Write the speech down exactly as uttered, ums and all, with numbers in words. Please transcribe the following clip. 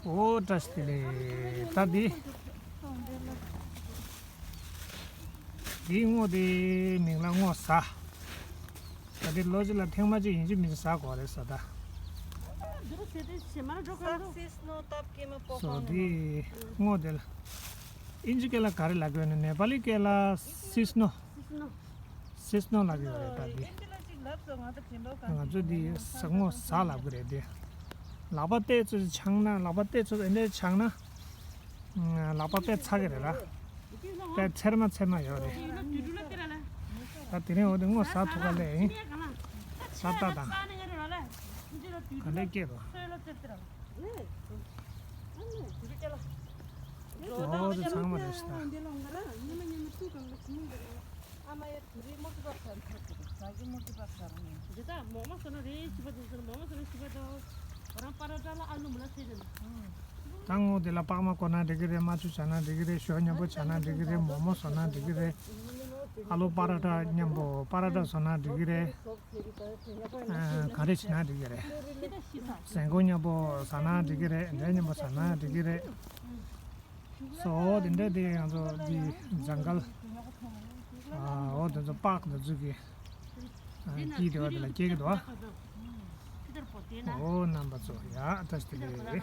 ཨོ་བཀྲ་ཤིས་བདེ་ལེགས། ད་འདི། འདིའི་སྔོ་དེའི་མིང་ལ་སྔོ་ཟ། ད་འདི་ལོ་གཅིག་ལ་ཐེངས་མ་གཅིག་ཡིན་གཅིག་མིན་གཅིག་ཟ་དགོས་རེད་ཟ་ད། སོ་འདི་སྔོ་དེ་ལ། ཨིན་ཇི་སྐད་ལ་ག་རེ་ལབ་དགོས་ན། ནེ་པ་ལི་སྐད་ལ་སིས་ནོ། སིས་ནོ་ལབ་ཀྱི་ཡོད་རེད་ད་འདི། ང་ཚོ་འདི་ཟ་སྔོ་ཟ་ལབ་ཀྱི་རེད་འདི། ལག་པ་བལྟས་ཚོད་འཆང་ན། ལག་པ་བལྟས་ཚོད་འདི་འཆང་ན། ལག་པ་དཔེ་ཚ་གི་རེད་ལ། དཔེ་ཚེར་མ་ཚེར་མ་ཡོད་རེད། ད་དེ་རིང་འོ་དེ་སྔོ་ཟ་ཐུབ་ག་ལས་ཡིན། ཟ་ལྟ་དང་། ག་འདྲས་སྐྱེས་རོ། འོ་དེ་ཚང་མ་རེད་ཤག་ད། ཨ་མ་ཡ་དེ་རིང་མོ་ཏི་པ་ཟ་ཐུབ་གི་འདུག་ཟ་གི་མོ་ཏི་པ་ཟ་ར་ནས། འདི་དག་མོག་མོག་ཟ་ན་རེད་ཤི་པ་འདུག་ཟེར། མོག་མོག་ཟ་ན་ཤི་པ་འདུག་རང་པ་ར་ཏ་ལ་ཨ་ལུ་མི་ལ་ཟེར་གྱི་འདུག་ད་སྔོ་དེ་ལ་པགས་མ་བསྐོལ་ན་འགྲིག་གི་རེད། མ་ཆུ་བྱས་ན་འགྲིག་གི་རེད། ཞོ་མཉམ་པོ་བྱས་ན་འགྲིག་གི་རེད། མོག་མོག་བཟོས་ན་འགྲིག་གི་རེད། ཨ་ལུ་པ་ར་ཏ་མཉམ་པོ་པ་ར་ཏ་བཟོས་ན་འགྲིག་གི་རེད། ཨ་ག་རེ་བྱས་ན་འགྲིག་གི་རེད། ཟན་ཀོང་མཉམ་པོ་ཟ་ན་འགྲིག་གི་རེད། འབྲས་མཉམ་པོ་ཟ་ན་འགྲིག་གི་རེད། སོ་དེ་འདྲ་དེ་ང་ཚོ་འདི་ཛང་གལ། ཨ་འོ་དེ་ཚོ་པགས་དེ་ཚོ་གི་ཨ་དཀྱིལ་དེ་བ་དེ་ལ་སྐྱེ་གི་འདུག་ཨ། འོ་རྣམ་པ་ཚོ་ཡ་བཀྲ་ཤིས་བདེ་ལེགས།